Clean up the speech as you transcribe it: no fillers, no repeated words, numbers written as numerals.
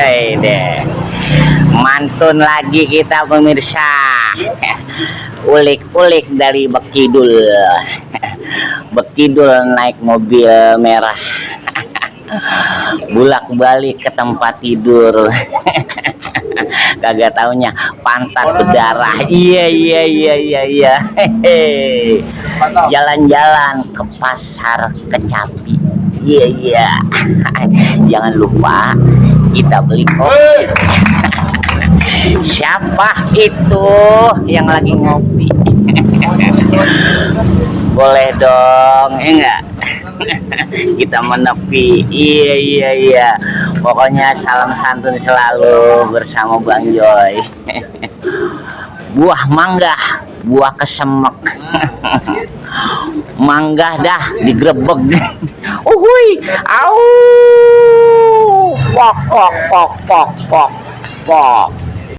Hei deh, mantun lagi kita pemirsa. Ulik-ulik dari Bekidul. Bekidul naik mobil merah. Bulak-balik ke tempat tidur. Kagak taunya pantat berdarah. Iya. Hehehe. Jalan-jalan ke pasar Kecapi. Iya. Jangan lupa kita beli kopi. Siapa itu yang lagi ngopi? Boleh dong, enggak? Kita menepi. Iya. Pokoknya salam santun selalu bersama Bang Joy. Buah mangga, buah kesemek. Mangga dah digrebek. Uhui, au. Pok.